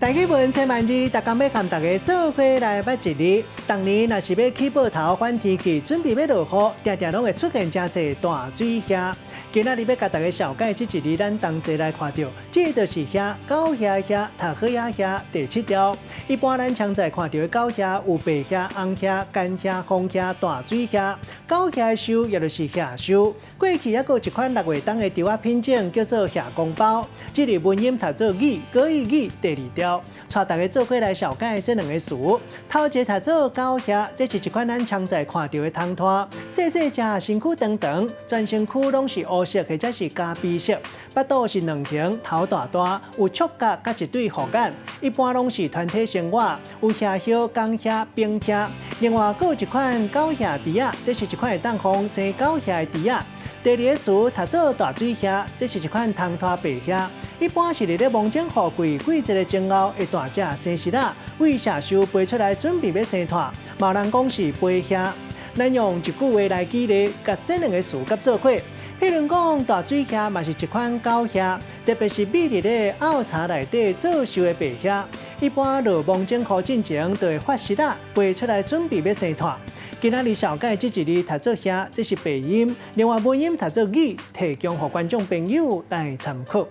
台語文千萬字，逐工欲共大家做伙來捌一字。逐年若是欲起報頭反天氣，準備欲落雨，定定攏會出現誠濟大水蝦。今仔日欲共大家紹介這一字，咱同齊來看著，這就是蝦，狗蝦蝦，讀好仔蝦，第七調。一般咱常在看著的狗蝦有白蝦、紅蝦、乾蝦、黃蝦、大水蝦。狗蝦的壽，也就是蝦壽。過去猶閣有一款六月冬的稻仔品種叫做蝦公包，這字文音讀做語，國語語第二調。帶大家做伙來紹介這兩个詞。頭一个讀做狗蝦，這是一款咱常在看著的蟲豸，細細隻，身軀長長，全身軀攏是烏色或者是咖啡色，腹肚是卵形，頭大大，有觸角佮一對複眼，一般攏是團體生活，有蝦葉、公蝦、冰蝦。另外，閣有一款狗蝦豬仔，這是一款會當予生狗蝦的豬仔。第二个詞讀做大水蝦，這是一款蟲豸白蝦，一般是佇咧芒種雨季季節的前後會大隻生虱仔，對社壽飛出來準備欲生豸，嘛有人講是飛蝦。咱用一句話來舉例，共這兩个詞佮做伙。譬如講，大水蝦嘛是一款狗蝦，特別是覕佇咧漚柴內底做壽的白蝦，一般落芒種雨進前就會發虱仔，飛出來準備欲生豸。今仔日紹介這一字讀做蝦，這是白音；另外文音讀做語，提供予觀眾朋友來參考。